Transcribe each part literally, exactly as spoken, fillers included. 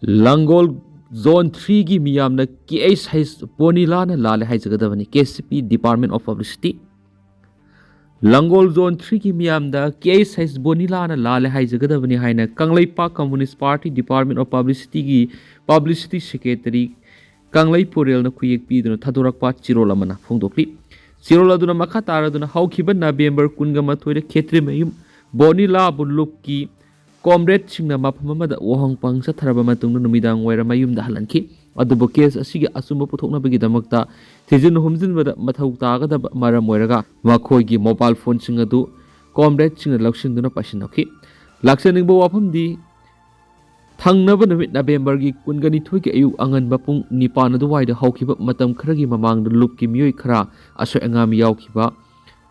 ꯂꯥꯡꯒꯣꯜ zone ꯊ꯭ꯔꯤꯒꯤ ꯃꯤꯌꯥꯝꯅ ꯀꯦ H H ꯕꯣꯅꯤꯂꯥꯅ ꯂꯥꯜꯂꯦ ꯍꯥꯏꯖꯒꯗꯕꯅꯤ, K C P Department of Publicity꯫ Langol zone ꯊ꯭ꯔꯤꯒꯤ ꯃꯤꯌꯥꯝꯗ ꯀꯦ ꯑꯩꯆ ꯍꯩꯆ ꯕꯣꯅꯤꯂꯥꯅ ꯂꯥꯜꯂꯦ ꯍꯥꯏꯖꯒꯗꯕꯅꯤ ꯍꯥꯏꯅ Kangleipak Communist Party Department of Publicityꯒꯤ Publicity Secretary ꯀꯪꯂꯩ ꯄꯨꯔꯦꯜꯅ ꯈꯨꯌꯦꯛ ꯄꯤꯗꯨꯅ ꯊꯥꯗꯣꯔꯛꯄ ꯆꯦꯔꯣꯜ ꯑꯃꯅ ꯐꯣꯡꯗꯣꯛꯂꯤ꯫ ꯆꯦꯔꯣꯜ ꯑꯗꯨꯅ ꯃꯈꯥ ꯇꯥꯔꯗꯨꯅ, ꯍꯧꯈꯤꯕ ꯅꯕꯦꯝꯕꯔ ꯀꯨꯟꯒ ꯃꯥꯊꯣꯏꯗ ꯈꯦꯇ꯭ꯔꯤꯃꯌꯨꯝ ꯕꯣꯅꯤꯂꯥꯕꯨ ꯂꯨꯞꯀꯤ ꯀꯣꯝꯔꯦꯗꯁꯤꯡꯅ ꯃꯐꯝ ꯑꯃꯗ ꯋꯥꯍꯣꯡ ꯄꯪ ꯆꯠꯊꯔꯕ ꯃꯇꯨꯡꯗ ꯅꯨꯃꯤꯗꯥꯡ ꯋꯥꯏꯔꯝ ꯃꯌꯨꯝꯗ ꯍꯜꯍꯟꯈꯤ꯫ ꯑꯗꯨꯕꯨ ꯀꯦꯁ ꯑꯁꯤꯒꯤ ꯑꯆꯨꯝꯕ ꯄꯨꯊꯣꯛꯅꯕꯒꯤꯗꯃꯛꯇ ꯊꯤꯖꯤꯟ ꯍꯨꯝꯖꯤꯟꯕꯗ ꯃꯊꯧ ꯇꯥꯒꯗꯕ ꯃꯔꯝ ꯑꯣꯏꯔꯒ ꯃꯈꯣꯏꯒꯤ ꯃꯣꯕꯥꯏꯜ ꯐꯣꯟꯁꯤꯡ ꯑꯗꯨ ꯀꯣꯝꯔꯦꯗꯁꯤꯡꯅ ꯂꯧꯁꯤꯟꯗꯨꯅ ꯄꯥꯏꯁꯤꯟꯅꯈꯤ꯫ ꯂꯥꯛꯆꯅꯤꯡꯕ ꯋꯥꯐꯝꯗꯤ, ꯊꯪꯅꯕ ꯅꯨꯃꯤꯠ ꯅꯕꯦꯝꯕꯔꯒꯤ ꯀꯨꯟꯒ ꯅꯤꯊꯣꯏꯒꯤ ꯑꯌꯨꯛ ꯑꯉꯟꯕ ꯄꯨꯡ ꯅꯤꯄꯥꯟ ꯑꯗꯨꯋꯥꯏꯗ ꯍꯧꯈꯤꯕ ꯃꯇꯝ ꯈꯔꯒꯤ ꯃꯃꯥꯡꯗ ꯂꯨꯞꯀꯤ ꯃꯤꯑꯣꯏ ꯈꯔ ꯑꯁꯣꯏ ꯑꯉꯥꯝ ꯌꯥꯎꯈꯤꯕ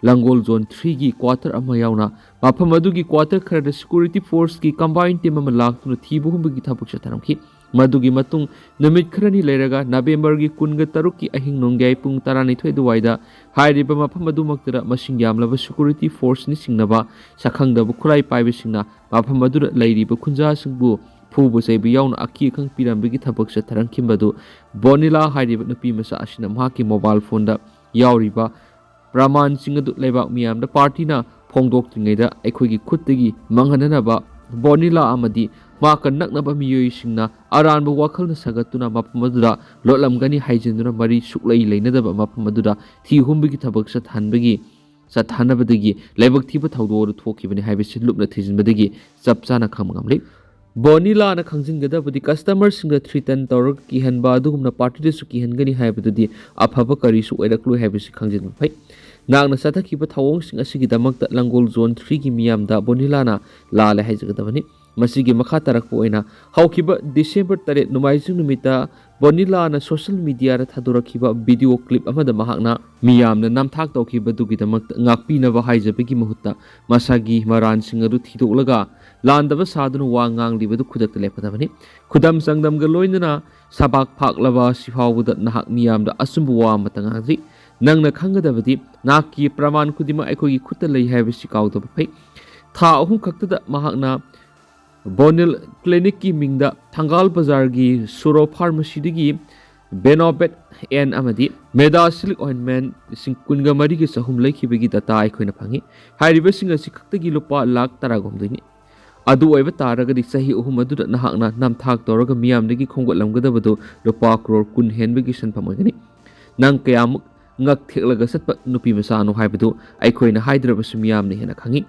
ꯂꯥꯡꯒꯣꯜ ꯖꯣꯟ ꯊ꯭ꯔꯤꯒꯤ ꯀ꯭ꯋꯥꯇꯔ ꯑꯃ ꯌꯥꯎꯅ ꯃꯐꯝ ꯑꯗꯨꯒꯤ ꯀ꯭ꯋꯥꯇꯔ ꯈꯔꯗ ꯁꯦꯀ꯭ꯌꯨꯔꯤꯇꯤ ꯐꯣꯔꯁꯀꯤ ꯀꯝꯕꯥꯏꯟ ꯇꯤꯝ ꯑꯃ ꯂꯥꯛꯇꯨꯅ ꯊꯤꯕ ꯍꯨꯝꯕꯒꯤ ꯊꯕꯛ ꯆꯠꯊꯔꯝꯈꯤ꯫ ꯃꯗꯨꯒꯤ ꯃꯇꯨꯡ ꯅꯨꯃꯤꯠ ꯈꯔꯅꯤ ꯂꯩꯔꯒ ꯅꯕꯦꯝꯕꯔꯒꯤ ꯀꯨꯟꯒ ꯇꯔꯨꯛꯀꯤ ꯑꯍꯤꯡ ꯅꯣꯡꯌꯥꯏ ꯄꯨꯡ ꯇꯔꯥꯅꯤꯊꯣꯏ ꯑꯗꯨꯋꯥꯏꯗ ꯍꯥꯏꯔꯤꯕ ꯃꯐꯝ ꯑꯗꯨꯃꯛꯇꯗ ꯃꯁꯤꯡ ꯌꯥꯝꯂꯕ ꯁꯦꯀ꯭ꯌꯨꯔꯤꯇꯤ ꯐꯣꯔꯁꯅ ꯆꯤꯡꯅꯕ ꯁꯛꯈꯪꯗꯕ ꯈꯨꯠꯂꯥꯏ ꯄꯥꯏꯕꯁꯤꯡꯅ ꯃꯐꯝ ꯑꯗꯨꯗ ꯂꯩꯔꯤꯕ ꯈꯨꯟꯖꯥꯁꯤꯡꯕꯨ ꯐꯨꯕ ꯆꯩꯕ ꯌꯥꯎꯅ ꯑꯀꯤ ꯑꯈꯪ ꯄꯤꯔꯝꯕꯒꯤ ꯊꯕꯛ ꯆꯠꯊꯔꯝꯈꯤꯕ ꯑꯗꯨ ꯕꯣꯅꯤꯂꯥ ꯍꯥꯏꯔꯤꯕ ꯅꯨꯄꯤ ꯃꯆꯥ ꯑꯁꯤꯅ ꯃꯍꯥꯛꯀꯤ ꯃꯣꯕꯥꯏꯜ ꯐꯣꯟꯗ ꯌꯥꯎꯔꯤꯕ ꯄ꯭ꯔꯃꯥꯟꯁꯤꯡ ꯑꯗꯨ ꯂꯩꯕꯥꯛ ꯃꯤꯌꯥꯝꯗ ꯄꯥꯔꯇꯤꯅ ꯐꯣꯡꯗꯣꯛꯇ꯭ꯔꯤꯉꯩꯗ ꯑꯩꯈꯣꯏꯒꯤ ꯈꯨꯠꯇꯒꯤ ꯃꯥꯡꯍꯟꯅꯅꯕ ꯕꯣꯅꯤꯂꯥ ꯑꯃꯗꯤ ꯃꯍꯥꯛꯀ ꯅꯛꯅꯕ ꯃꯤꯑꯣꯏꯁꯤꯡꯅ ꯑꯔꯥꯟꯕ ꯋꯥꯈꯜꯅ ꯁꯥꯒꯠꯇꯨꯅ ꯃꯐꯝ ꯑꯗꯨꯗ ꯂꯣꯠꯂꯝꯒꯅꯤ ꯍꯥꯏꯖꯤꯟꯗꯨꯅ ꯃꯔꯤ ꯁꯨꯛꯂꯩ ꯂꯩꯅꯗꯕ ꯃꯐꯝ ꯑꯗꯨꯗ ꯊꯤ ꯍꯨꯝꯕꯒꯤ ꯊꯕꯛ ꯆꯠꯊꯍꯟꯕꯒꯤ ꯆꯠꯊꯅꯕꯗꯒꯤ ꯂꯥꯏꯕꯛ ꯊꯤꯕ ꯊꯧꯗꯣꯛ ꯑꯗꯨ ꯊꯣꯛꯈꯤꯕꯅꯤ ꯍꯥꯏꯕꯁꯤ ꯂꯨꯞꯅ ꯊꯤꯖꯤꯟꯕꯗꯒꯤ ꯆꯞ ꯆꯥꯅ ꯈꯪꯕ ꯉꯝꯂꯤ꯫ ꯕꯣꯅꯤꯂꯥꯅ ꯈꯪꯖꯤꯟꯒꯗꯕꯗꯤ ꯀꯁꯇꯃꯔꯁꯤꯡꯗ ꯊ꯭ꯔꯤꯇꯟ ꯇꯧꯔꯒ ꯀꯤꯍꯟꯕ ꯑꯗꯨꯒꯨꯝꯅ ꯄꯥꯔꯇꯤꯗꯁꯨ ꯀꯤꯍꯟꯒꯅꯤ ꯍꯥꯏꯕꯗꯨꯗꯤ ꯑꯐꯕ ꯀꯔꯤꯁꯨ ꯑꯣꯏꯔꯛꯂꯣꯏ ꯍꯥꯏꯕꯁꯤ ꯈꯪꯖꯤꯟꯕ ꯐꯩ꯫ ꯅꯍꯥꯛꯅ ꯆꯠꯊꯈꯤꯕ ꯊꯧꯑꯣꯡꯁꯤꯡ ꯑꯁꯤꯒꯤꯗꯃꯛꯇ ꯂꯥꯡꯒꯣꯜ ꯖꯣꯟ ꯊ꯭ꯔꯤꯒꯤ ꯃꯤꯌꯥꯝꯗ ꯕꯣꯅꯤꯂꯥꯅ ꯂꯥꯜꯂꯦ ꯍꯥꯏꯖꯒꯗꯕꯅꯤ꯫ ꯃꯁꯤꯒꯤ ꯃꯈꯥ ꯇꯥꯔꯛꯄ ꯑꯣꯏꯅ ꯍꯧꯈꯤꯕ ꯗꯤꯁꯦꯝꯕꯔ ꯇꯔꯦꯠ ꯅꯣꯡꯃꯥꯏꯖꯤꯡ ꯅꯨꯃꯤꯠꯇ ꯕꯣꯅꯤꯂꯥꯅ ꯁꯣꯁꯤꯌꯦꯜ ꯃꯤꯗꯤꯌꯥꯗ ꯊꯥꯗꯣꯔꯛꯈꯤꯕ ꯚꯤꯗꯤꯑꯣ ꯀ꯭ꯂꯤꯞ ꯑꯃꯗ ꯃꯍꯥꯛꯅ ꯃꯤꯌꯥꯝꯅ ꯅꯝꯊꯥꯛ ꯇꯧꯈꯤꯕꯗꯨꯒꯤꯗꯃꯛꯇ ꯉꯥꯛꯄꯤꯅꯕ ꯍꯥꯏꯖꯕꯒꯤ ꯃꯍꯨꯠꯇ ꯃꯁꯥꯒꯤ ꯃꯔꯥꯟꯁꯤꯡ ꯑꯗꯨ ꯊꯤꯗꯣꯛꯂꯒ ꯂꯥꯟꯗꯕ ꯁꯥꯗꯨꯅ ꯋꯥ ꯉꯥꯡꯂꯤꯕꯗꯨ ꯈꯨꯗꯛꯇ ꯂꯦꯞꯀꯗꯕꯅꯤ꯫ ꯈꯨꯗꯝ ꯆꯥꯡꯗꯝꯒ ꯂꯣꯏꯅꯅ ꯁꯕꯥꯛ ꯐꯥꯛꯂꯕ ꯁꯤꯐꯥꯎꯕꯗ ꯅꯍꯥꯛ ꯃꯤꯌꯥꯝꯗ ꯑꯆꯨꯝꯕ ꯋꯥ ꯑꯃꯇ ꯉꯥꯡꯖꯩ꯫ ꯅꯪꯅ ꯈꯪꯒꯗꯕꯗꯤ ꯅꯍꯥꯛꯀꯤ ꯄ꯭ꯔꯃꯥꯟ ꯈꯨꯗꯤꯡꯃꯛ ꯑꯩꯈꯣꯏꯒꯤ ꯈꯨꯠꯇ ꯂꯩ ꯍꯥꯏꯕꯁꯤ ꯀꯥꯎꯗꯕ ꯐꯩ꯫ ꯊꯥ ꯑꯍꯨꯝ ꯈꯛꯇꯗ ꯃꯍꯥꯛꯅ ꯕꯣꯅꯤꯜ ꯀ꯭ꯂꯤꯅꯤꯛꯀꯤ ꯃꯤꯡꯗ ꯊꯪꯒꯥꯜ ꯕꯖꯥꯔꯒꯤ ꯁꯨꯔꯣ ꯐꯥꯔꯃꯥꯁꯤꯗꯒꯤ ꯕꯦꯅꯣꯕꯦꯠ ꯑꯦꯟ ꯑꯃꯗꯤ ꯃꯦꯗꯥꯁꯤꯂꯤꯛ ꯑꯣꯏꯟꯃꯦꯟ ꯂꯤꯁꯤꯡ ꯀꯨꯟꯒ ꯃꯔꯤꯒꯤ ꯆꯍꯨꯝ ꯂꯩꯈꯤꯕꯒꯤ ꯗꯇꯥ ꯑꯩꯈꯣꯏꯅ ꯐꯪꯉꯤ꯫ ꯍꯥꯏꯔꯤꯕꯁꯤꯡ ꯑꯁꯤ ꯈꯛꯇꯒꯤ ꯂꯨꯄꯥ ꯂꯥꯈ ꯇꯔꯥꯍꯨꯝꯗꯣꯏꯅꯤ꯫ ꯑꯗꯨ ꯑꯣꯏꯕ ꯇꯥꯔꯒꯗꯤ ꯆꯍꯤ ꯑꯍꯨꯝ ꯑꯗꯨꯗ ꯅꯍꯥꯛꯅ ꯅꯝꯊꯥꯛ ꯇꯧꯔꯒ ꯃꯤꯌꯥꯝꯗꯒꯤ ꯈꯣꯝꯒꯠꯂꯝꯒꯗꯕꯗꯨ ꯂꯨꯄꯥ ꯀ꯭ꯔꯣꯔ ꯀꯨꯟ ꯍꯦꯟꯕꯒꯤ ꯁꯦꯟꯐꯝ ꯑꯣꯏꯒꯅꯤ꯫ ꯅꯪ ꯀꯌꯥꯃꯨꯛ ꯉꯛ ꯊꯦꯛꯂꯒ ꯆꯠꯄ ꯅꯨꯄꯤ ꯃꯆꯥꯅꯣ ꯍꯥꯏꯕꯗꯨ ꯑꯩꯈꯣꯏꯅ ꯍꯥꯏꯗ꯭ꯔꯕꯁꯨ ꯃꯤꯌꯥꯝꯅ ꯍꯦꯟꯅ ꯈꯪꯉꯤ꯫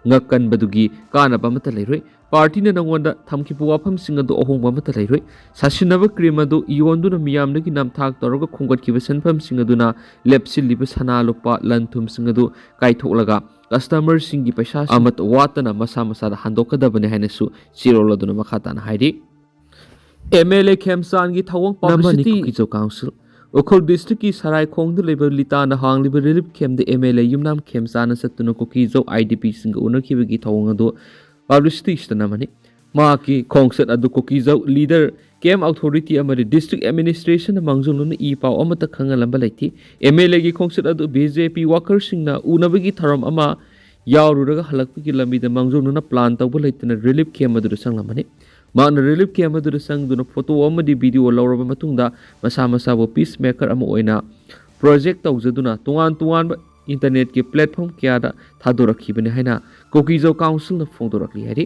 ꯉꯛ ꯀꯟꯕꯗꯨꯒꯤ ꯀꯥꯟꯅꯕ ꯑꯃꯠꯇ ꯂꯩꯔꯣꯏ꯫ ꯄꯥꯔꯇꯤꯅ ꯅꯉꯣꯟꯗ ꯊꯝꯈꯤꯕ ꯋꯥꯐꯝꯁꯤꯡ ꯑꯗꯨ ꯑꯍꯣꯡꯕ ꯑꯃꯠꯇ ꯂꯩꯔꯣꯏ꯫ ꯁꯥꯁꯤꯟꯅꯕ ꯀ꯭ꯔꯤꯝ ꯑꯗꯨ ꯌꯣꯟꯗꯨꯅ ꯃꯤꯌꯥꯝꯗꯒꯤ ꯅꯝꯊꯥꯛ ꯇꯧꯔꯒ ꯈꯣꯝꯒꯠꯈꯤꯕ ꯁꯦꯟꯐꯝꯁꯤꯡ ꯑꯗꯨꯅ ꯂꯦꯞꯁꯤꯜꯂꯤꯕ ꯁꯅꯥ ꯂꯨꯄꯥ ꯂꯟ ꯊꯨꯝꯁꯤꯡ ꯑꯗꯨ ꯀꯥꯏꯊꯣꯛꯂꯒ ꯀꯁꯇꯃꯔꯁꯤꯡꯒꯤ ꯄꯩꯁꯥ ꯑꯃꯠꯇ ꯋꯥꯠꯇꯅ ꯃꯁꯥ ꯃꯁꯥꯗ ꯍꯟꯗꯣꯛꯀꯗꯕꯅꯤ ꯍꯥꯏꯅꯁꯨ ꯆꯦꯔꯣꯜ ꯑꯗꯨꯅ ꯃꯈꯥ ꯇꯥꯅ ꯍꯥꯏꯔꯤ꯫ ꯑꯦꯝ ꯑꯦꯜ ꯑꯦ ꯈꯦꯝꯆꯥꯟꯒꯤ ꯊꯧꯑꯣꯡ ꯅꯝꯕꯅꯤ ꯄꯥꯕ꯭ꯂꯤꯁꯤꯇꯤ꯫ ꯀꯨꯀꯤꯖꯧ ꯀꯥꯎꯟꯁꯤꯜ꯫ ꯎꯈ꯭ꯔꯨꯜ ꯗꯤꯁꯇ꯭ꯔꯤꯛꯀꯤ ꯁꯔꯥꯏꯈꯣꯡꯗ ꯂꯩꯕ ꯂꯤꯇꯥꯅ ꯍꯥꯡꯂꯤꯕ ꯔꯤꯂꯤꯐ ꯀꯦꯝꯞꯇ ꯑꯦꯝ ꯑꯦꯜ ꯑꯦ ꯌꯨꯝꯅꯥꯝ ꯈꯦꯝꯆꯥꯟꯅ ꯆꯠꯇꯨꯅ ꯀꯨꯀꯤꯖꯧ ꯑꯥꯏ ꯗꯤ ꯄꯤꯁꯤꯡꯒ ꯎꯅꯈꯤꯕꯒꯤ ꯊꯧꯑꯣꯡ ꯑꯗꯨ ꯄꯥꯕ꯭ꯂꯤꯁꯤꯇꯤꯁꯤꯗ ꯅꯝꯃꯅꯤ꯫ ꯃꯍꯥꯛꯀꯤ ꯈꯣꯡꯆꯠ ꯑꯗꯨ ꯀꯨꯀꯤꯖꯧ ꯂꯤꯗꯔ, ꯀꯦꯝꯞ ꯑꯣꯊꯣꯔꯤꯇꯤ ꯑꯃꯗꯤ ꯗꯤꯁꯇ꯭ꯔꯤꯛ ꯑꯦꯗꯃꯤꯅꯤꯁꯇ꯭ꯔꯦꯁꯟꯅ ꯃꯥꯡꯖꯧꯅꯅ ꯏ ꯄꯥꯎ ꯑꯃꯠꯇ ꯈꯪꯍꯜꯂꯝꯕ ꯂꯩꯇꯦ꯫ ꯑꯦꯝ ꯑꯦꯜ ꯑꯦꯒꯤ ꯈꯣꯡꯆꯠ ꯑꯗꯨ ꯕꯤ ꯖꯦ ꯄꯤ ꯋꯥꯀꯔꯁꯤꯡꯅ ꯎꯅꯕꯒꯤ ꯊꯧꯔꯝ ꯑꯃ ꯌꯥꯎꯔꯨꯔꯒ ꯍꯜꯂꯛꯄꯒꯤ ꯂꯝꯕꯤꯗ ꯃꯥꯡꯖꯧꯅꯅ ꯄ꯭ꯂꯥꯟ ꯇꯧꯕ ꯂꯩꯇꯅ ꯔꯤꯂꯤꯐ ꯀꯦꯝꯞ ꯑꯗꯨꯗ ꯆꯪꯂꯝꯕꯅꯤ꯫ ꯃꯍꯥꯛꯅ ꯔꯤꯂꯤꯐ ꯀꯦꯝꯞ ꯑꯗꯨꯗ ꯆꯪꯗꯨꯅ ꯐꯣꯇꯣ ꯑꯃꯗꯤ ꯚꯤꯗꯤꯑꯣ ꯂꯧꯔꯕ ꯃꯇꯨꯡꯗ ꯃꯁꯥ ꯃꯁꯥꯕꯨ ꯄꯤꯁ ꯃꯦꯀꯔ ꯑꯃ ꯑꯣꯏꯅ ꯄ꯭ꯔꯣꯖꯦꯛ ꯇꯧꯖꯗꯨꯅ ꯇꯣꯉꯥꯟ ꯇꯣꯉꯥꯟꯕ ꯏꯟꯇꯔꯅꯦꯠꯀꯤ ꯄ꯭ꯂꯦꯠꯐꯣꯔꯝ ꯀꯌꯥꯗ ꯊꯥꯗꯣꯔꯛꯈꯤꯕꯅꯤ ꯍꯥꯏꯅ ꯀꯨꯀꯤꯖꯧ ꯀꯥꯎꯟꯁꯤꯜꯅ ꯐꯣꯡꯗꯣꯔꯛꯂꯤ ꯍꯥꯏꯔꯤ꯫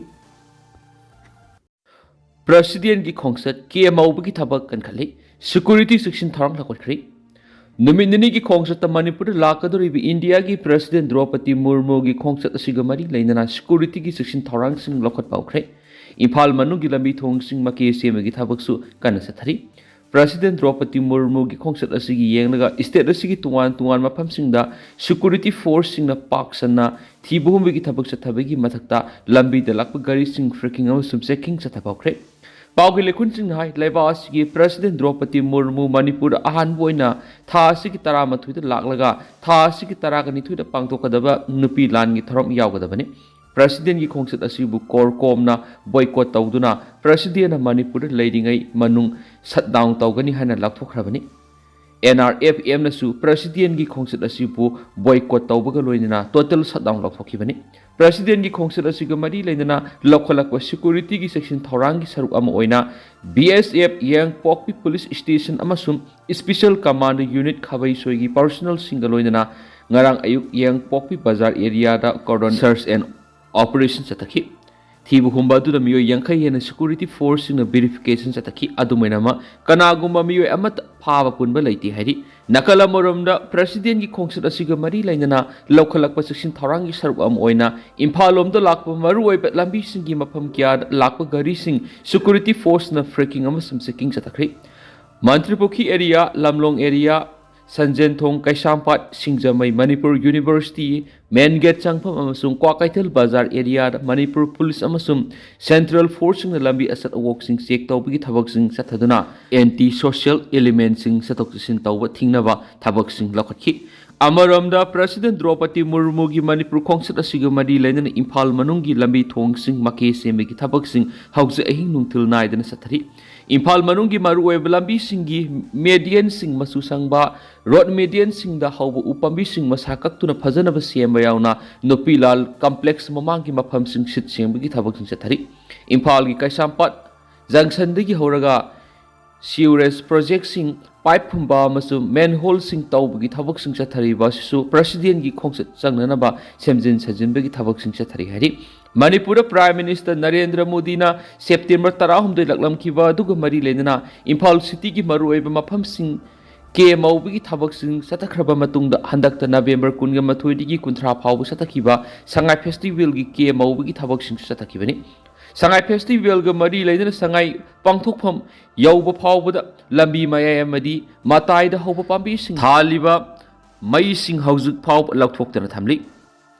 ꯄ꯭ꯔꯁꯤꯗꯦꯟꯒꯤ ꯈꯣꯡꯆꯠ ꯀꯦ ꯃꯧꯕꯒꯤ ꯊꯕꯛ ꯀꯟꯈꯠꯂꯤ꯫ ꯁꯦꯀ꯭ꯌꯨꯔꯤꯇꯤ ꯆꯦꯛꯁꯤꯟ ꯊꯧꯔꯥꯡ ꯂꯧꯈꯠꯈ꯭ꯔꯤ꯫ ꯅꯨꯃꯤꯠ ꯅꯤꯅꯤꯒꯤ ꯈꯣꯡꯆꯠꯇ ꯃꯅꯤꯄꯨꯔꯗ ꯂꯥꯛꯀꯗꯧꯔꯤꯕ ꯏꯟꯗꯤꯌꯥꯒꯤ ꯄ꯭ꯔꯁꯤꯗꯦꯟ ꯗ꯭ꯔꯧꯄꯗꯤ ꯃꯨꯔꯃꯨꯒꯤ ꯈꯣꯡꯆꯠ ꯑꯁꯤꯒ ꯃꯔꯤ ꯂꯩꯅꯅ ꯁꯦꯀ꯭ꯌꯨꯔꯤꯇꯤꯒꯤ ꯆꯦꯛꯁꯤꯟ ꯊꯧꯔꯥꯡꯁꯤꯡ ꯂꯧꯈꯠꯄ ꯍꯧꯈ꯭ꯔꯦ꯫ ꯏꯝꯐꯥꯜ ꯃꯅꯨꯡꯒꯤ ꯂꯝꯕꯤ ꯊꯣꯡꯁꯤꯡ ꯃꯀꯦ ꯁꯦꯝꯕꯒꯤ ꯊꯕꯛꯁꯨ ꯀꯟꯅ ꯆꯠꯊꯔꯤ꯫ ꯄ꯭ꯔꯁꯤꯗꯦꯟ ꯗ꯭ꯔꯧꯄꯗꯤ ꯃꯨꯔꯃꯨꯒꯤ ꯈꯣꯡꯆꯠ ꯑꯁꯤꯒꯤ ꯌꯦꯡꯂꯒ ꯁ꯭ꯇꯦꯠ ꯑꯁꯤꯒꯤ ꯇꯣꯉꯥꯟ ꯇꯣꯉꯥꯟꯕ ꯃꯐꯝꯁꯤꯡꯗ ꯁꯦꯀ꯭ꯌꯨꯔꯤꯇꯤ ꯐꯣꯔꯁꯁꯤꯡꯅ ꯄꯥꯛ ꯁꯟꯅ ꯊꯤꯕ ꯍꯨꯝꯕꯒꯤ ꯊꯕꯛ ꯆꯠꯊꯕꯒꯤ ꯃꯊꯛꯇ ꯂꯝꯕꯤꯗ ꯂꯥꯛꯄ ꯒꯥꯔꯤꯁꯤꯡ ꯐ꯭ꯔꯦꯀꯤꯡ ꯑꯃꯁꯨꯡ ꯆꯦꯀꯤꯡ ꯆꯠꯊꯕ ꯍꯧꯈ꯭ꯔꯦ꯫ ꯄꯥꯎꯒꯤ ꯂꯩꯈꯨꯟꯁꯤꯡꯅ ꯍꯥꯏ, ꯂꯩꯕꯥꯛ ꯑꯁꯤꯒꯤ ꯄ꯭ꯔꯁꯤꯗꯦꯟ ꯗ꯭ꯔꯧꯄꯗꯤ ꯃꯨꯔꯃꯨ ꯃꯅꯤꯄꯨꯔꯗ ꯑꯍꯥꯟꯕ ꯑꯣꯏꯅ ꯊꯥ ꯑꯁꯤꯒꯤ ꯇꯔꯥꯃꯥꯊꯣꯏꯗ ꯂꯥꯛꯂꯒ ꯊꯥ ꯑꯁꯤꯒꯤ ꯇꯔꯥꯒ ꯅꯤꯊꯣꯏꯗ ꯄꯥꯡꯊꯣꯛꯀꯗꯕ ꯅꯨꯄꯤ ꯂꯥꯟꯒꯤ ꯊꯧꯔꯝ ꯌꯥꯎꯒꯗꯕꯅꯤ꯫ ꯄ꯭ꯔꯁꯤꯗꯦꯟꯒꯤ ꯈꯣꯡꯆꯠ ꯑꯁꯤꯕꯨ ꯀꯣꯔꯀꯣꯝꯅ ꯕꯣꯏꯀꯣꯠ ꯇꯧꯗꯨꯅ ꯄ꯭ꯔꯁꯤꯗꯦꯟꯅ ꯃꯅꯤꯄꯨꯔꯗ ꯂꯩꯔꯤꯉꯩ ꯃꯅꯨꯡ ꯁꯠ ꯗꯥꯎꯟ ꯇꯧꯒꯅꯤ ꯍꯥꯏꯅ ꯂꯥꯎꯊꯣꯛꯈ꯭ꯔꯕꯅꯤ꯫ ꯑꯦꯟ ꯑꯥꯔ ꯑꯦꯐ ꯑꯦꯝꯅꯁꯨ ꯄ꯭ꯔꯁꯤꯗꯦꯟꯒꯤ ꯈꯣꯡꯆꯠ ꯑꯁꯤꯕꯨ ꯕꯣꯏꯀꯣꯠ ꯇꯧꯕꯒ ꯂꯣꯏꯅꯅ ꯇꯣꯇꯦꯜ ꯁꯠꯗꯥꯎꯟ ꯂꯧꯊꯣꯛꯈꯤꯕꯅꯤ꯫ ꯄ꯭ꯔꯁꯤꯗꯦꯟꯒꯤ ꯈꯣꯡꯆꯠ ꯑꯁꯤꯒ ꯃꯔꯤ ꯂꯩꯅꯅ ꯂꯧꯈꯠꯂꯛꯄ ꯁꯦꯀ꯭ꯌꯨꯔꯤꯇꯤꯒꯤ ꯆꯦꯛꯁꯤꯟ ꯊꯧꯔꯥꯡꯒꯤ ꯁꯔꯨꯛ ꯑꯃ ꯑꯣꯏꯅ ꯕꯤ ꯑꯦꯁ ꯑꯦꯐ ꯌꯥꯏꯉꯪꯄꯣꯛꯄꯤ ꯄꯨꯂꯤꯁ ꯁ꯭ꯇꯦꯁꯟ ꯑꯃꯁꯨꯡ ꯁ꯭ꯄꯦꯁꯤꯌꯦꯜ ꯀꯃꯥꯟꯗꯣ ꯌꯨꯅꯤꯠ ꯈꯥꯕꯩꯁꯣꯏꯒꯤ ꯄꯥꯔꯁꯣꯅꯦꯜꯁꯤꯡꯒ ꯂꯣꯏꯅꯅ ꯉꯔꯥꯡ ꯑꯌꯨꯛ ꯌꯥꯏꯉꯪꯄꯣꯛꯄꯤ ꯕꯖꯥꯔ ꯑꯦꯔꯤꯌꯥꯗ ꯀꯣꯔꯗꯣꯟ ꯁꯔꯆ ꯑꯦꯟ ꯑꯣꯄꯔꯦꯁꯟ ꯆꯠꯊꯈꯤ꯫ ꯊꯤꯕ ꯍꯨꯝꯕ ꯑꯗꯨꯗ ꯃꯤꯑꯣꯏ ꯌꯥꯡꯈꯩ ꯍꯦꯟꯅ ꯁꯦꯀ꯭ꯌꯨꯔꯤꯇꯤ ꯐꯣꯔꯁꯁꯤꯡꯅ ꯚꯦꯔꯤꯐꯤꯀꯦꯁꯟ ꯆꯠꯊꯈꯤ꯫ ꯑꯗꯨꯝ ꯑꯣꯏꯅꯃꯛ, ꯀꯅꯥꯒꯨꯝꯕ ꯃꯤꯑꯣꯏ ꯑꯃꯠꯇ ꯐꯥꯕ ꯄꯨꯟꯕ ꯂꯩꯇꯦ ꯍꯥꯏꯔꯤ꯫ ꯅꯥꯀꯜ ꯑꯃꯔꯣꯝꯗ, ꯄ꯭ꯔꯁꯤꯗꯦꯟꯒꯤ ꯈꯣꯡꯆꯠ ꯑꯁꯤꯒ ꯃꯔꯤ ꯂꯩꯅꯅ ꯂꯧꯈꯠꯂꯛꯄ ꯆꯦꯛꯁꯤꯟ ꯊꯧꯔꯥꯡꯒꯤ ꯁꯔꯨꯛ ꯑꯃ ꯑꯣꯏꯅ ꯏꯝꯐꯥꯜ ꯂꯣꯝꯗ ꯂꯥꯛꯄ ꯃꯔꯨꯑꯣꯏꯕ ꯂꯝꯕꯤꯁꯤꯡꯒꯤ ꯃꯐꯝ ꯀꯌꯥꯗ ꯂꯥꯛꯄ ꯒꯥꯔꯤꯁꯤꯡ ꯁꯦꯀ꯭ꯌꯨꯔꯤꯇꯤ ꯐꯣꯔꯁꯅ ꯐ꯭ꯔꯦꯀꯤꯡ ꯑꯃꯁꯨꯡ ꯆꯦꯀꯤꯡ ꯆꯠꯊꯈ꯭ꯔꯤ꯫ ꯃꯟꯇ꯭ꯔꯤꯄꯨꯈ꯭ꯔꯤ ꯑꯦꯔꯤꯌꯥ, ꯂꯝꯂꯣꯡ ꯑꯦꯔꯤꯌꯥ, ꯁꯟꯖꯦꯟꯊꯣꯡ, ꯀꯩꯁꯥꯝꯄꯥꯠ, ꯁꯤꯡꯖꯃꯩ, ꯃꯅꯤꯄꯨꯔ ꯌꯨꯅꯤꯚꯔꯁꯤꯇꯤ ꯃꯦꯟ ꯒꯦꯠ ꯆꯪꯐꯝ ꯑꯃꯁꯨꯡ ꯀ꯭ꯋꯥꯀꯩꯊꯦꯜ ꯕꯖꯥꯔ ꯑꯦꯔꯤꯌꯥꯗ ꯃꯅꯤꯄꯨꯔ ꯄꯨꯂꯤꯁ ꯑꯃꯁꯨꯡ ꯁꯦꯟꯇ꯭ꯔꯦꯜ ꯐꯣꯔꯁꯁꯤꯡꯅ ꯂꯝꯕꯤ ꯑꯆꯠ ꯑꯋꯣꯛꯁꯤꯡ ꯆꯦꯛ ꯇꯧꯕꯒꯤ ꯊꯕꯛꯁꯤꯡ ꯆꯠꯊꯗꯨꯅ ꯑꯦꯟꯇꯤ ꯁꯣꯁꯤꯌꯦꯜ ꯏꯂꯤꯃꯦꯟꯁꯤꯡ ꯆꯠꯊꯣꯛ ꯆꯠꯁꯤꯟ ꯇꯧꯕ ꯊꯤꯡꯅꯕ ꯊꯕꯛꯁꯤꯡ ꯂꯧꯈꯠꯈꯤ꯫ ꯑꯃꯔꯣꯝꯗ, ꯄ꯭ꯔꯁꯤꯗꯦꯟ ꯗ꯭ꯔꯧꯄꯗꯤ ꯃꯨꯔꯃꯨꯒꯤ ꯃꯅꯤꯄꯨꯔ ꯈꯣꯡꯆꯠ ꯑꯁꯤꯒ ꯃꯔꯤ ꯂꯩꯅꯅ ꯏꯝꯐꯥꯜ ꯃꯅꯨꯡꯒꯤ ꯂꯝꯕꯤ ꯊꯣꯡꯁꯤꯡ ꯃꯀꯦ ꯁꯦꯝꯕꯒꯤ ꯊꯕꯛꯁꯤꯡ ꯍꯧꯖꯤꯛ ꯑꯍꯤꯡ ꯅꯨꯡꯊꯤꯜ ꯅꯥꯏꯗꯅ ꯆꯠꯊꯔꯤ꯫ ꯏꯝꯐꯥꯜ ꯃꯅꯨꯡꯒꯤ ꯃꯔꯨꯑꯣꯏꯕ ꯂꯝꯕꯤꯁꯤꯡꯒꯤ ꯃꯦꯗꯤꯌꯟꯁꯤꯡ ꯃꯆꯨ ꯁꯪꯕ, ꯔꯣꯗ ꯃꯦꯗꯤꯌꯟꯁꯤꯡꯗ ꯍꯧꯕ ꯎ ꯄꯥꯝꯕꯤꯁꯤꯡ ꯃꯁꯥ ꯀꯛꯇꯨꯅ ꯐꯖꯅꯕ ꯁꯦꯝꯕ ꯌꯥꯎꯅ ꯅꯨꯄꯤꯂꯥꯜ ꯀꯝꯄ꯭ꯂꯦꯛꯁ ꯃꯃꯥꯡꯒꯤ ꯃꯐꯝꯁꯤꯡ ꯁꯤꯠ ꯁꯦꯡꯕꯒꯤ ꯊꯕꯛꯁꯤꯡ ꯆꯠꯊꯔꯤ꯫ ꯏꯝꯐꯥꯜꯒꯤ ꯀꯩꯁꯥꯝꯄꯥꯠ ꯖꯪꯁꯟꯗꯒꯤ ꯍꯧꯔꯒ ꯁꯤꯋꯔꯦꯖ ꯄ꯭ꯔꯣꯖꯦꯛꯁꯤꯡ, ꯄꯥꯏꯞ ꯐꯨꯝꯕ ꯑꯃꯁꯨꯡ ꯃꯦꯟꯍꯣꯜꯁꯤꯡ ꯇꯧꯕꯒꯤ ꯊꯕꯛꯁꯤꯡ ꯆꯠꯊꯔꯤꯕ ꯑꯁꯤꯁꯨ ꯄ꯭ꯔꯁꯤꯗꯦꯟꯒꯤ ꯈꯣꯡꯆꯠ ꯆꯪꯅꯅꯕ ꯁꯦꯝꯖꯤꯟ ꯁꯥꯖꯤꯟꯕꯒꯤ ꯊꯕꯛꯁꯤꯡ ꯆꯠꯊꯔꯤ ꯍꯥꯏꯔꯤ꯫ ꯃꯅꯤꯄꯨꯔꯗ ꯄ꯭ꯔꯥꯏꯝ ꯃꯤꯅꯤꯁꯇꯔ ꯅꯔꯦꯟꯗ꯭ꯔ ꯃꯣꯗꯤꯅ ꯁꯦꯞꯇꯦꯝꯕꯔ ꯇꯔꯥꯍꯨꯝꯗꯣꯏ ꯂꯥꯛꯂꯝꯈꯤꯕ ꯑꯗꯨꯒ ꯃꯔꯤ ꯂꯩꯅꯅ ꯏꯝꯐꯥꯜ ꯁꯤꯇꯤꯒꯤ ꯃꯔꯨꯑꯣꯏꯕ ꯃꯐꯝꯁꯤꯡ ꯀꯦꯝ ꯍꯧꯕꯒꯤ ꯊꯕꯛꯁꯤꯡ ꯆꯠꯊꯈ꯭ꯔꯕ ꯃꯇꯨꯡꯗ, ꯍꯟꯗꯛꯇ ꯅꯕꯦꯝꯕꯔ ꯀꯨꯟꯒ ꯃꯥꯊꯣꯏꯗꯒꯤ ꯀꯨꯟꯊ꯭ꯔꯥ ꯐꯥꯎꯕ ꯆꯠꯊꯈꯤꯕ ꯁꯉꯥꯏ ꯐꯦꯁꯇꯤꯚꯦꯜꯒꯤ ꯀꯦꯝ ꯍꯧꯕꯒꯤ ꯊꯕꯛꯁꯤꯡꯁꯨ ꯆꯠꯊꯈꯤꯕꯅꯤ꯫ ꯁꯉꯥꯏ ꯐꯦꯁꯇꯤꯚꯦꯜꯒ ꯃꯔꯤ ꯂꯩꯅꯅ ꯁꯉꯥꯏ ꯄꯥꯡꯊꯣꯛꯐꯝ ꯌꯧꯕ ꯐꯥꯎꯕꯗ ꯂꯝꯕꯤ ꯃꯌꯥꯏ ꯑꯃꯗꯤ ꯃꯇꯥꯏꯗ ꯍꯧꯕ ꯄꯥꯝꯕꯤꯁꯤꯡ ꯊꯥꯜꯂꯤꯕ ꯃꯩꯁꯤꯡ ꯍꯧꯖꯤꯛ ꯐꯥꯎꯕ ꯂꯧꯊꯣꯛꯇꯅ ꯊꯝꯂꯤ꯫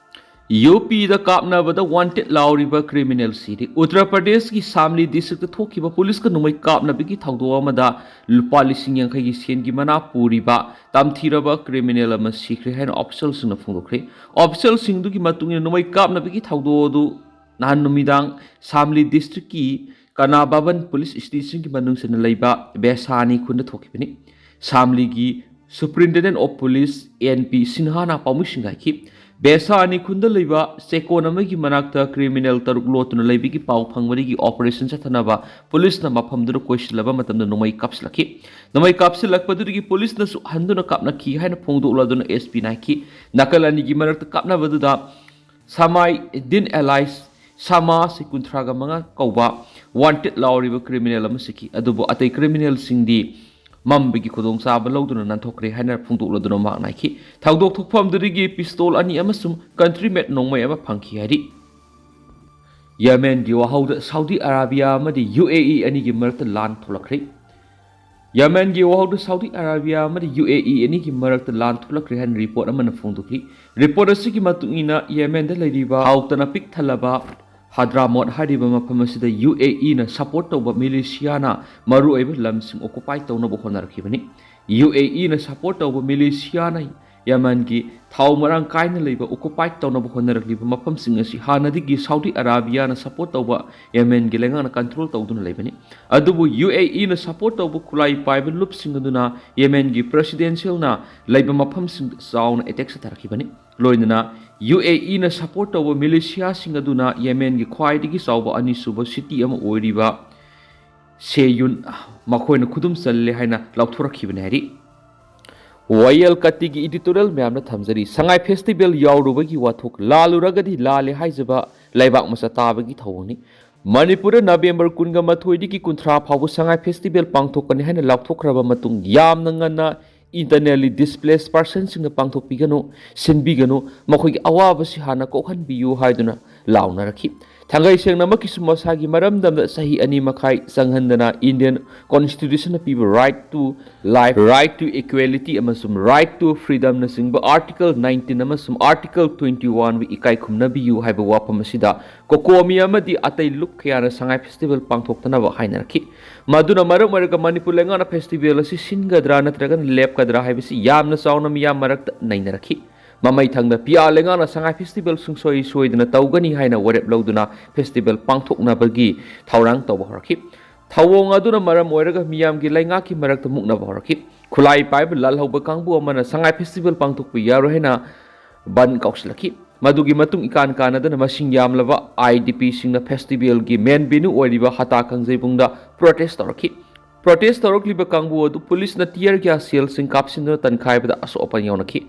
ꯌꯨ ꯄꯤꯗ ꯀꯥꯞꯅꯕꯗ ꯋꯥꯟꯇꯦꯗ ꯂꯥꯎꯔꯤꯕ ꯀ꯭ꯔꯤꯃꯤꯅꯦꯜ ꯁꯤꯗꯤ꯫ ꯎꯠꯇꯔ ꯄ꯭ꯔꯗꯦꯁꯀꯤ ꯁꯥꯝꯂꯤ ꯗꯤꯁꯇ꯭ꯔꯤꯛꯇ ꯊꯣꯛꯈꯤꯕ ꯄꯨꯂꯤꯁꯀ ꯅꯣꯡꯃꯩ ꯀꯥꯞꯅꯕꯒꯤ ꯊꯧꯗꯣꯛ ꯑꯃꯗ ꯂꯨꯄꯥ ꯂꯤꯁꯤꯡ ꯌꯥꯡꯈꯩꯒꯤ ꯁꯦꯟꯒꯤ ꯃꯅꯥ ꯄꯨꯔꯤꯕ ꯇꯝꯊꯤꯔꯕ ꯀ꯭ꯔꯤꯃꯤꯅꯦꯜ ꯑꯃ ꯁꯤꯈ꯭ꯔꯦ ꯍꯥꯏꯅ ꯑꯣꯐꯤꯁꯤꯌꯦꯜꯁꯤꯡꯅ ꯐꯣꯡꯗꯣꯛꯈ꯭ꯔꯦ꯫ ꯑꯣꯐꯤꯁꯤꯌꯦꯜꯁꯤꯡꯗꯨꯒꯤ ꯃꯇꯨꯡ ꯏꯟꯅ, ꯅꯣꯡꯃꯩ ꯀꯥꯞꯅꯕꯒꯤ ꯊꯧꯗꯣꯛ ꯑꯗꯨ ꯅꯍꯥꯟ ꯅꯨꯃꯤꯗꯥꯡ ꯁꯥꯝꯂꯤ ꯗꯤꯁꯇ꯭ꯔꯤꯛꯀꯤ ꯀꯅꯥ ꯚꯕꯟ ꯄꯨꯂꯤꯁ ꯁ꯭ꯇꯦꯁꯟꯒꯤ ꯃꯅꯨꯡ ꯆꯟꯅ ꯂꯩꯕ ꯕꯦꯁꯥꯅꯤ ꯈꯨꯟꯗ ꯊꯣꯛꯈꯤꯕꯅꯤ꯫ ꯁꯥꯝꯂꯤꯒꯤ Superintendent of Police N P ꯁꯤꯟꯍꯥꯅ ꯄꯥꯎꯃꯤꯁꯤꯡꯗ ꯍꯥꯏꯈꯤ꯫ ꯕꯦꯁꯥ ꯑꯅꯤ ꯈꯨꯟꯗ ꯂꯩꯕ ꯆꯦꯛꯀꯣꯟ ꯑꯃꯒꯤ ꯃꯅꯥꯛꯇ ꯀ꯭ꯔꯤꯃꯤꯅꯦꯜ ꯇꯔꯨꯛ ꯂꯣꯠꯇꯨꯅ ꯂꯩꯕꯒꯤ ꯄꯥꯎ ꯐꯪꯕꯗꯒꯤ ꯑꯣꯄꯔꯦꯁꯟ ꯆꯠꯊꯅꯕ ꯄꯨꯂꯤꯁꯅ ꯃꯐꯝꯗꯨꯗ ꯀꯣꯏꯁꯤꯜꯂꯕ ꯃꯇꯝꯗ ꯅꯣꯡꯃꯩ ꯀꯥꯞꯁꯤꯜꯂꯛꯈꯤ꯫ ꯅꯣꯡꯃꯩ ꯀꯥꯞꯁꯤꯜꯂꯛꯄꯗꯨꯗꯒꯤ ꯄꯨꯂꯤꯁꯅꯁꯨ ꯍꯟꯗꯨꯅ ꯀꯥꯞꯅꯈꯤ ꯍꯥꯏꯅ ꯐꯣꯡꯗꯣꯛꯂꯗꯨꯅ S P ꯅ ꯍꯥꯏꯈꯤ꯫ ꯅꯥꯀꯜ ꯑꯅꯤꯒꯤ ꯃꯔꯛꯇ ꯀꯥꯞꯅꯕꯗꯨꯗ ꯁꯃꯥꯏ ꯗꯤꯟ ꯑꯦꯂꯥꯏꯁ ꯁꯃꯥ ꯁꯤ ꯀꯨꯟꯊ꯭ꯔꯥꯒ ꯃꯉꯥ ꯀꯧꯕ ꯋꯥꯟꯇꯦꯗ ꯂꯥꯎꯔꯤꯕ ꯀ꯭ꯔꯤꯃꯤꯅꯦꯜ ꯑꯃ ꯁꯤꯈꯤ꯫ ꯑꯗꯨꯕꯨ ꯑꯇꯩ ꯀ꯭ꯔꯤꯃꯤꯅꯦꯜꯁꯤꯡꯗꯤ ꯃꯝꯕꯒꯤ ꯈꯨꯗꯣꯡꯆꯥꯕ ꯂꯧꯗꯨꯅ ꯅꯥꯟꯊꯣꯛꯈ꯭ꯔꯦ ꯍꯥꯏꯅ ꯐꯣꯡꯗꯣꯛꯂꯗꯨꯅ ꯃꯍꯥꯛꯅ ꯍꯥꯏꯈꯤ꯫ ꯊꯧꯗꯣꯛ ꯊꯣꯛꯐꯝꯗꯨꯗꯒꯤ ꯄꯤꯁꯇꯣꯜ ꯑꯅꯤ ꯑꯃꯁꯨꯡ ꯀꯟꯇ꯭ꯔꯤ ꯃꯦꯠ ꯅꯣꯡꯃꯩ ꯑꯃ ꯐꯪꯈꯤ ꯍꯥꯏꯔꯤ꯫ ꯌꯦꯃꯦꯟꯒꯤ ꯋꯥꯍꯧꯗ ꯁꯥꯎꯗꯤ ꯑꯔꯥꯕꯤꯌꯥ ꯑꯃꯗꯤ U A E ꯑꯅꯤꯒꯤ ꯃꯔꯛꯇ ꯂꯥꯟ ꯊꯣꯛꯂꯛꯈ꯭ꯔꯦ꯫ ꯌꯦꯃꯦꯟꯒꯤ ꯋꯥꯍꯧꯗ ꯁꯥꯎꯗꯤ ꯑꯔꯥꯕꯤꯌꯥ ꯑꯃꯗꯤ U A E ꯑꯅꯤꯒꯤ ꯃꯔꯛꯇ ꯂꯥꯟ ꯊꯣꯛꯂꯛꯈ꯭ꯔꯦ ꯍꯥꯏꯅ ꯔꯤꯄꯣꯔꯠ ꯑꯃꯅ ꯐꯣꯡꯗꯣꯛꯈꯤ꯫ ꯔꯤꯄꯣꯔꯠ ꯑꯁꯤꯒꯤ ꯃꯇꯨꯡ ꯏꯟꯅ ꯌꯦꯃꯦꯟꯗ ꯂꯩꯔꯤꯕ ꯍꯥꯎꯇꯅ ꯄꯤꯛ ꯊꯜꯂꯕ ꯍꯥꯗ꯭ꯔꯥꯃꯣꯠ ꯍꯥꯏꯔꯤꯕ ꯃꯐꯝ ꯑꯁꯤꯗ U A E ꯅ ꯁꯄꯣꯔꯠ ꯇꯧꯕ ꯃꯤꯂꯤꯁꯤꯌꯥꯅ ꯃꯔꯨꯑꯣꯏꯕ ꯂꯝꯁꯤꯡ ꯑꯣꯀꯨꯄꯥꯏ ꯇꯧꯅꯕ ꯍꯣꯠꯅꯔꯛꯈꯤꯕꯅꯤ꯫ U A E ꯅ ꯁꯄꯣꯔꯠ ꯇꯧꯕ ꯃꯤꯂꯤꯁꯤꯌꯥꯅ ꯌꯦꯃꯦꯟꯒꯤ ꯊꯥꯎ ꯃꯔꯥꯡ ꯀꯥꯏꯅ ꯂꯩꯕ ꯑꯣꯀꯨꯄꯥꯏ ꯇꯧꯅꯕ ꯍꯣꯠꯅꯔꯛꯂꯤꯕ ꯃꯐꯝꯁꯤꯡ ꯑꯁꯤ ꯍꯥꯟꯅꯗꯒꯤ ꯁꯥꯎꯗꯤ ꯑꯔꯥꯕꯤꯌꯥꯅ ꯁꯄꯣꯔꯠ ꯇꯧꯕ ꯌꯦꯃꯦꯟꯒꯤ ꯂꯩꯉꯥꯛꯅ ꯀꯟꯇ꯭ꯔꯣꯜ ꯇꯧꯗꯨꯅ ꯂꯩꯕꯅꯤ꯫ ꯑꯗꯨꯕꯨ U A E ꯅ ꯁꯄꯣꯔꯠ ꯇꯧꯕ ꯈꯨꯠꯂꯥꯏ ꯄꯥꯏꯕ ꯂꯨꯞꯁꯤꯡ ꯑꯗꯨꯅ ꯌꯦꯃꯦꯟꯒꯤ ꯄ꯭ꯔꯦꯁꯤꯗꯦꯟꯁꯤꯌꯦꯜꯅ ꯂꯩꯕ ꯃꯐꯝꯁꯤꯡꯗ ꯆꯥꯎꯅ ꯑꯦꯇꯦꯛ ꯆꯠꯊꯔꯛꯈꯤꯕꯅꯤ꯫ ꯂꯣꯏꯅꯅ U A E ꯅ ꯁꯄꯣꯔꯠ ꯇꯧꯕ ꯃꯤꯂꯤꯁꯤꯌꯥꯁꯤꯡ ꯑꯗꯨꯅ ꯌꯦꯃꯦꯟꯒꯤ ꯈ꯭ꯋꯥꯏꯗꯒꯤ ꯆꯥꯎꯕ ꯑꯅꯤꯁꯨꯕ ꯁꯤꯇꯤ ꯑꯃ ꯑꯣꯏꯔꯤꯕ ꯁꯦꯌꯨꯟ ꯃꯈꯣꯏꯅ ꯈꯨꯗꯨꯝ ꯆꯜꯂꯦ ꯍꯥꯏꯅ ꯂꯥꯎꯊꯣꯔꯛꯈꯤꯕꯅꯤ ꯍꯥꯏꯔꯤ꯫ ꯋꯥꯌꯦꯜ ꯀꯠꯇꯤꯒꯤ ꯏꯗꯤꯇꯣꯔꯤꯌꯦꯜ ꯃꯌꯥꯝꯅ ꯊꯝꯖꯔꯤ꯫ ꯁꯉꯥꯏ ꯐꯦꯁꯇꯤꯚꯦꯜ ꯌꯥꯎꯔꯨꯕꯒꯤ ꯋꯥꯊꯣꯛ ꯂꯥꯜꯂꯨꯔꯒꯗꯤ ꯂꯥꯜꯂꯦ ꯍꯥꯏꯖꯕ ꯂꯩꯕꯥꯛ ꯃꯆꯥ ꯇꯥꯕꯒꯤ ꯊꯧꯑꯣꯡꯅꯤ꯫ ꯃꯅꯤꯄꯨꯔꯗ ꯅꯕꯦꯝꯕꯔ ꯀꯨꯟꯒ ꯃꯥꯊꯣꯏꯗꯒꯤ ꯀꯨꯟꯊ꯭ꯔꯥ ꯐꯥꯎꯕ ꯁꯉꯥꯏ ꯐꯦꯁꯇꯤꯚꯦꯜ ꯄꯥꯡꯊꯣꯛꯀꯅꯤ ꯍꯥꯏꯅ ꯂꯥꯎꯊꯣꯛꯈ꯭ꯔꯕ ꯃꯇꯨꯡ ꯌꯥꯝꯅ ꯉꯟꯅ internally displaced personꯁꯤꯡꯅ ꯄꯥꯡꯊꯣꯛꯄꯤꯒꯅꯨ, ꯁꯤꯟꯕꯤꯒꯅꯨ, ꯃꯈꯣꯏꯒꯤ ꯑꯋꯥꯕꯁꯤ ꯍꯥꯟꯅ ꯀꯣꯛꯍꯟꯕꯤꯌꯨ ꯍꯥꯏꯗꯨꯅ ꯂꯥꯎꯅꯔꯛꯈꯤ꯫ ꯊꯥꯡꯒꯩ ꯁꯦꯡꯅꯃꯛꯀꯤꯁꯨ ꯃꯁꯥꯒꯤ ꯃꯔꯝꯗꯝꯗ ꯆꯍꯤ ꯑꯅꯤ ꯃꯈꯥꯏ ꯆꯪꯍꯟꯗꯅ Indian Constitutionꯅ ꯄꯤꯕ right to life, right to equality ꯑꯃꯁꯨꯡ right to freedomꯅꯆꯤꯡꯕ Article nineteen ꯑꯃꯁꯨꯡ Article twenty one ꯕꯨ ꯏꯀꯥꯏ ꯈꯨꯝꯅꯕꯤꯌꯨ ꯍꯥꯏꯕ ꯋꯥꯐꯝ ꯑꯁꯤꯗ ꯀꯣꯀꯣꯃꯤ ꯑꯃꯗꯤ ꯑꯇꯩ ꯂꯨꯞ ꯀꯌꯥꯅ ꯁꯉꯥꯏ ꯐꯦꯁꯇꯤꯚꯦꯜ ꯄꯥꯡꯊꯣꯛꯇꯅꯕ ꯍꯥꯏꯅꯔꯛꯈꯤ꯫ ꯃꯗꯨꯅ ꯃꯔꯝ ꯑꯣꯏꯔꯒ ꯃꯅꯤꯄꯨꯔ ꯂꯩꯉꯥꯛꯅ ꯐꯦꯁꯇꯤꯚꯦꯜ ꯑꯁꯤ ꯁꯤꯟꯒꯗ꯭ꯔꯥ ꯅꯠꯇ꯭ꯔꯒꯅ ꯂꯦꯞꯀꯗ꯭ꯔꯥ ꯍꯥꯏꯕꯁꯤ ꯌꯥꯝꯅ ꯆꯥꯎꯅ ꯃꯤꯌꯥꯝ ꯃꯔꯛꯇ ꯅꯩꯅꯔꯛꯈꯤ꯫ ꯃꯃꯩ ꯊꯪꯗ ꯄꯤꯌꯥ ꯂꯩꯉꯥꯛꯅ ꯁꯉꯥꯏ ꯐꯦꯁꯇꯤꯚꯦꯜ ꯁꯨꯡꯁꯣꯏ ꯁꯣꯏꯗꯅ ꯇꯧꯒꯅꯤ ꯍꯥꯏꯅ ꯋꯥꯔꯦꯞ ꯂꯧꯗꯨꯅ ꯐꯦꯁꯇꯤꯚꯦꯜ ꯄꯥꯡꯊꯣꯛꯅꯕꯒꯤ ꯊꯧꯔꯥꯡ ꯇꯧꯕ ꯍꯧꯔꯛꯈꯤ꯫ ꯊꯧꯑꯣꯡ ꯑꯗꯨꯅ ꯃꯔꯝ ꯑꯣꯏꯔꯒ ꯃꯤꯌꯥꯝꯒꯤ ꯂꯩꯉꯥꯛꯀꯤ ꯃꯔꯛꯇ ꯃꯨꯛꯅꯕ ꯍꯧꯔꯛꯈꯤ꯫ ꯈꯨꯠꯂꯥꯏ ꯄꯥꯏꯕ ꯂꯥꯜꯍꯧꯕ ꯀꯥꯡꯕꯨ ꯑꯃꯅ ꯁꯉꯥꯏ ꯐꯦꯁꯇꯤꯚꯦꯜ ꯄꯥꯡꯊꯣꯛꯄ ꯌꯥꯔꯣꯏ ꯍꯥꯏꯅ ꯕꯟ ꯀꯧꯁꯤꯜꯂꯛꯈꯤ꯫ ꯃꯗꯨꯒꯤ ꯃꯇꯨꯡ ꯏꯀꯥꯟ ꯀꯥꯟꯅꯗꯅ ꯃꯁꯤꯡ ꯌꯥꯝꯂꯕ ꯑꯥꯏ ꯗꯤ ꯄꯤꯁꯤꯡꯅ ꯐꯦꯁꯇꯤꯚꯦꯜꯒꯤ ꯃꯦꯟ ꯚꯦꯅ꯭ꯌꯨ ꯑꯣꯏꯔꯤꯕ ꯍꯇꯥ ꯀꯥꯡꯖꯩꯕꯨꯡꯗ ꯄ꯭ꯔꯣꯇꯦꯁ ꯇꯧꯔꯛꯈꯤ꯫ ꯄ꯭ꯔꯣꯇꯦꯁ ꯇꯧꯔꯛꯂꯤꯕ ꯀꯥꯡꯕꯨ ꯑꯗꯨ ꯄꯨꯂꯤꯁꯅ ꯇꯤꯌꯔ ꯒ꯭ꯌꯥꯁ ꯁꯦꯜꯁꯤꯡ ꯀꯥꯞꯁꯤꯟꯗꯨꯅ ꯇꯟꯈꯥꯏꯕꯗ ꯑꯁꯣꯛ ꯑꯄꯟ ꯌꯥꯎꯅꯈꯤ꯫